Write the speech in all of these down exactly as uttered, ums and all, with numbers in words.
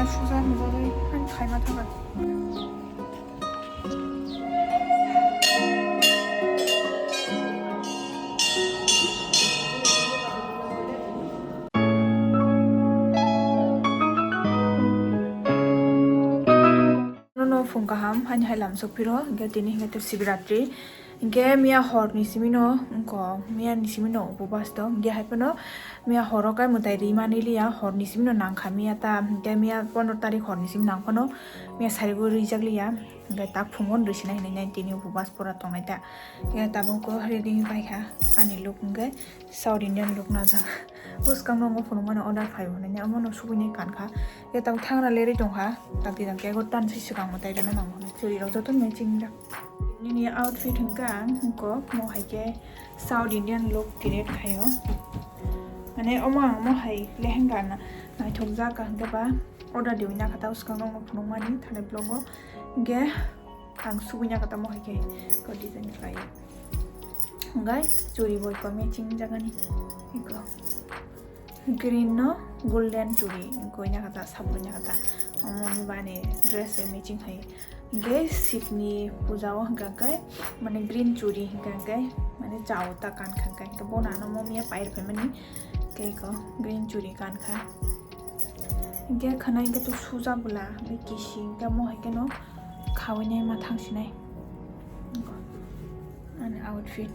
Suja mujagwi ani khaima thangkha. Nono phung kaham, ani hai lamsok phiro, hingke tini hingke to Shivratri. Hingke miya hor ni simi no, wngko miya ni simi no upobas tong, hingke hai phano miya horo kai mwtai ri mani liya, hor ni simi no nangkha miya ta, hingke miya pondro tarik hor ni simi nang phano miya sari bo rijak liya, hingke tak phungo rwi sinai hinui nai tini upobas pura tongnai ta. Hingke tabuk ko ready wngwi paikha ani look hingke South Indian look najak. Bwskango phunukmano order phaibo hinui omono subui nai kankha. Hingke tabuk thangra lerwi tongkha, tak twi jang khe ego tan se swkang mwtai rwna nango hinui churi rok joto matching jak. Nini outfit hwnkha ang wngkok, mo hai khe South Indian look create khaio. Mane omo ang mo hai lehenga na naithok jak, hwnkhe ba order diwi nakha ta, swkang rok no phunukmani thani vlog o. Hwnkhe ang subui nakha ta mo hai khe ko design khlaio. Guys, churi bo ko matching jagani. Iko. Green no golden churi, goina kata, sabroina kata, omo ni bani dress bai matching hai. Hingke Shivni puja o hingka khe, mane green churi hingka khe, mane chao ta kankha hingka khe, bo nano mo miya pair phaimani, khe ko green churi kankha. Hingke khwnai hingke to suja bwla, hingke kisi hingke mo hai khe no khawinai ma thangsinai. Ani outfit.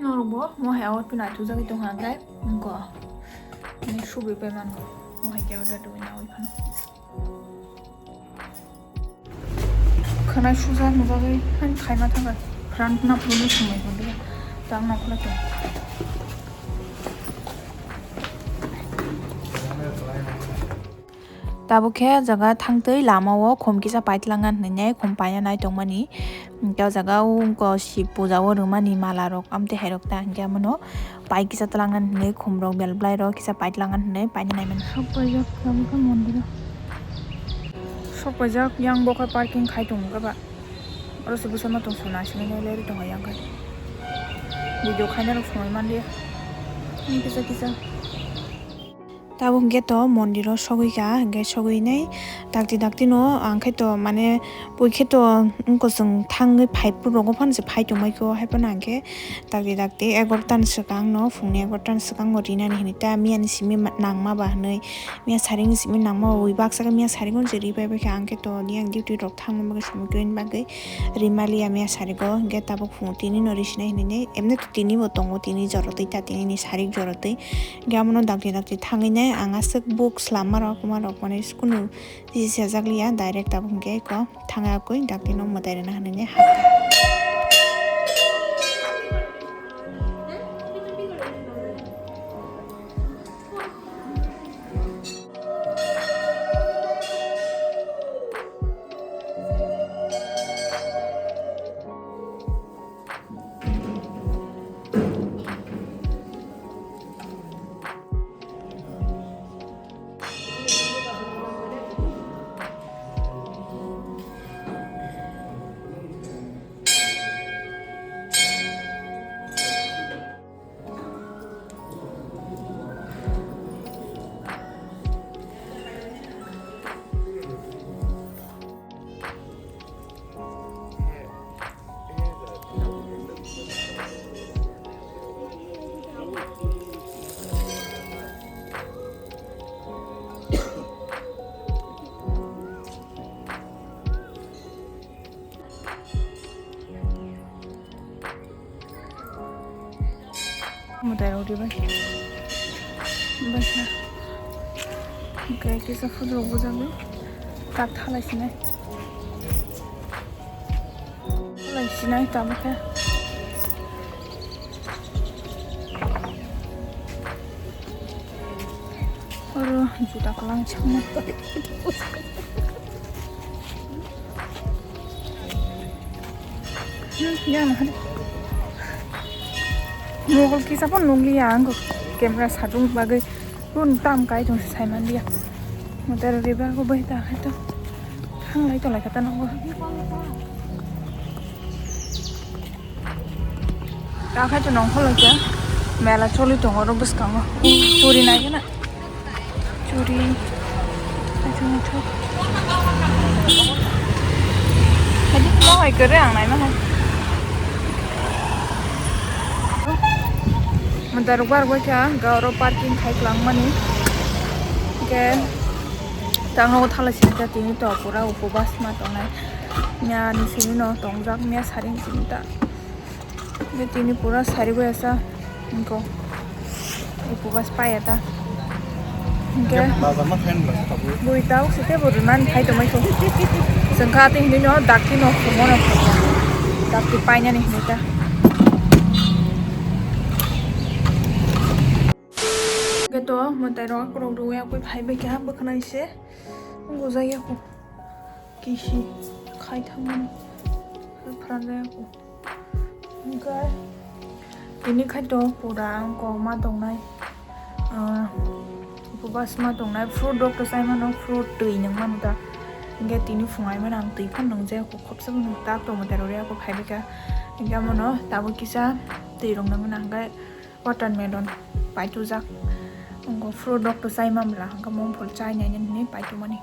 Norok bo mo hai outfit naithok jagwi tongkha hwnkhe wngkha. Ani subui pai mano. Mo hai khe order rwui naui phano. Khwnai suja mujagwi ani khaima thangkha. Pran khna phunuknwi swngwi hwnliya. Tang nokholai tong. Tabuk khe jaga thangtwi lama o khum kisa paitwlangna hinwi khum paina nai tongmani. Hwnkhe o jaga o wngkha Shib puja o rwmani mala rok amtwi hai rok ta hwnkhe amono pai kisa twlangna hinwi khum rok bel bwlai rok kisa paitwlangna hinwi paina naimani. Sok paijak tabuk khe mondir o. Sok paijak yang bo khe parking khai tongo khe ba. Oro se bwsa ma tong sona sini nai leri tongo yang khe. Video khaina rok songwi manliya. Ani kisa kisa. Tabuk hwnkhe to mondir o sogwi kha, hwnkhe sogwi nai dakti dakti no ang khe to mane pui khe to wngkha chwng thangwi phai phuru rogo phano se phai tongbai kho, hai phano ang khe dakti dakti egarota ni swkang no, phungni egarota ni swkang bo rinani hinwi ta miya ni simi ma-, nangma ba hinwi, miya sari ni simi nangma ba wi baksa khe miya sari gun se ri pai bai kha, ang khe to ni ang duty rok thangma bagwi somoi kwrwini bagwi ri maliya miya sari go, hwnkhe tabuk phungo tini no ri sinai hinwi nai, emni to tini bo tongo, tini joro twi ta tini ni sari joro twi. Hingke amono dakti dakti thangwi nai ang aswk book swlamma rok ma rok mane kunu bisi sejak liya, direct tabuk hingke ko thangya koi dakti no mwtai rwna hinwi nai hakha. Mwtai rok ribai. Baisa. Hwnkhe kisa photo rok bujagwi tak thalai sinai. Thalai sinai tamo khe. Oro juda kwlangchakma. Hmm, ya, mahal. Mogol kisa pon nukliya ang camera sadung bagwi. Kun tam kai tong sai man dia. Motor riba ko bai ta khai to. Thang lai to lai kata nongo. Ta khai to nong kholo kya. Mela choli tongo ro bwskango. Churi nai na. Churi. Achu mucho. Hadi mo hai kare ang nai na hai. Motor rok bar bai kha, ga oro parking khai kwlangmani. Hwnkhe tang nogo thala sini ta tini to pura upobas ma tongnai. Miya ni sini no tongjak, miya sari ni sini ta. Hwnkhe tini pura sari bai asa. Hwnkhe upobas paya ta. Hwnkhe bui tabuk se tebo rwmani phai tongmai kho. Chwng kha tei hinwi no dakti no khumo no khaikha. Dakti painani hinwi ta. Hwnkhe to mwtai rok akorok rwui aboni phai bai kha bwkhwnai se. Gojak ya kho. Kisi khai thangmani. Phranjak ya kho. Hwnkhe tini khai to pura ang kok ma tongnai. Ah, upobas ma tongnai. Fruit rok to chai mano, fruit twi nung mano ta. Hwnkhe tini phungai mano ang twi phano nung je kho khopsa phano ta tongma tero re kho phai bwkha. Hwnkhe amono tabuk kisa twi rok nung mano hwnkhe watermelon paitujak. Wngkha fruit rok to chai ma bwla hwnkhe mongphol chai nai nini hinwi paitumani.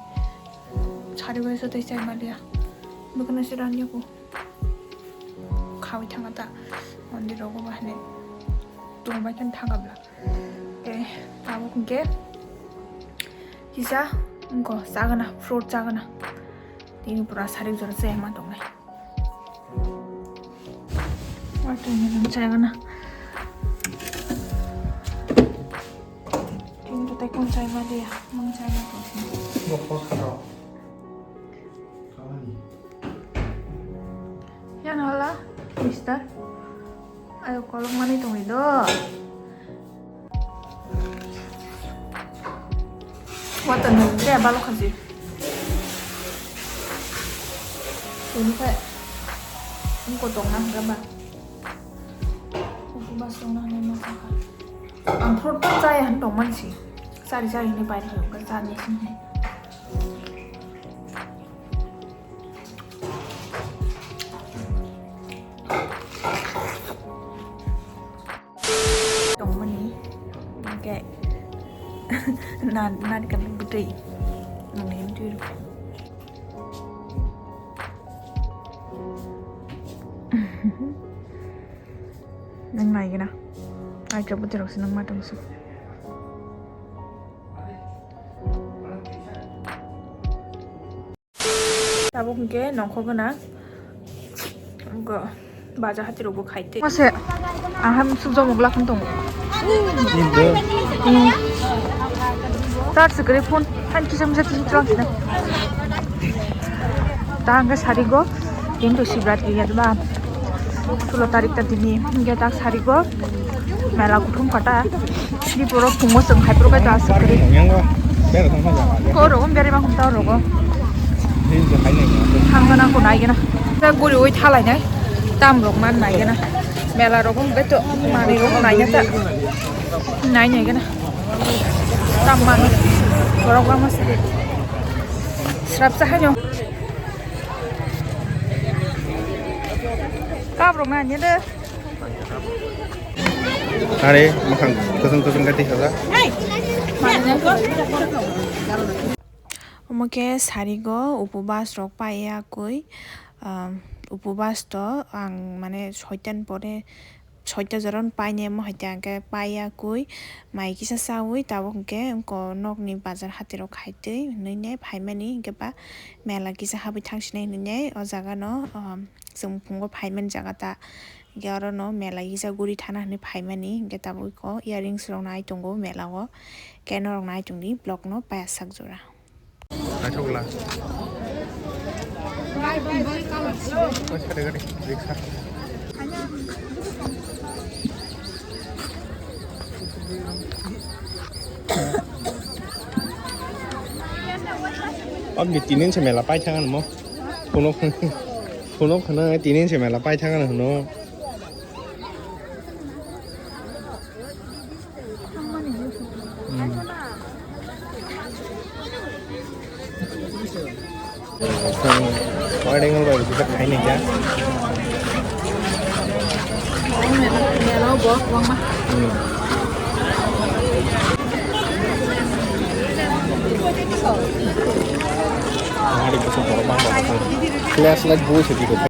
Sari bai se tei chai ma liya. Bwkhano se rani kho. Khawi thanga ta mondir rogo ba hwnwi tongbai khe thanga bwla. Eh, tabuk hwnkhe kisa wngkha chagana, fruit chagana. Tini pura sarik jora chaya ma tongnai. Watermelon chagana. Tini to tei kon chai ma dia, mang chai ma tong. Yan hala, mister. Ayo kolok mani tongwi do. Watermelon je balok khaji. Ini khe engko tongna hwnkha ba. Engko bas tongna hwnwi ma sakha. Ang fruit ta chaya hwn tong mansi. Sari sari hwnwi pai rw kha chani sini. Tongmani hwnkhe na narikal bwtwi nangni hwn twi rw. Nang naigena aika bwtwi rok se nang ma tong su. Tabuk hwnkhe nongkhor gana go baja hati rok bo khai tei. Mase aham sujom ugla khun tong. Tar sikri phone han kisam sa tisi tlang sina. Ta hwnkhe sari go. Tin to Shivratri ya ba. Sulo tarik ta tini hwnkhe tak sari go. Mela kuthum kata. Di poro phungo chwng hai poro kai ta aswk kwrwi. Ko rogo berima khum ta rogo. Thang gana ko nai gana. Ta guri oi thalai nai. Tam rok man nai gana. Mela rogo beto mani rogo nai na ta. Nai nai gana. Tam man. Borok lama se. Srap sa hai no. Kabrok na ni de. Are, makhang kusung kusung kati khala. Omo khe sarigo upobas rok paiya kwi, um, upobas to ang mane soitan pore soita jora no painai omo hai tei hwnkhe paiya kwi mai kisa chawi tabuk hwnkhe wngko nokni bazar hati rok khai twi hinwi nai phaimani hwnkhe ba mela kisa habwi thangsinai hinwi nai o jaga no, um, chwng phungo phaimani jaga ta hwnkhe oro no mela kisa guri thana hinwi phaimani hwnkhe tabuk o earrings rok nai tongo mela o khe norok nai tongdi vlog no paiya sak jora. Naithok la. Gari, gari, riksa. Aboni tinin se mela pai thangano mo. Phunuk, phunuk khna tinin se mela pai thangano hwno. Hmm. Waiting bai bisa khaini kya? Hari bisa borok bang borok. Flashlight bu sih gitu.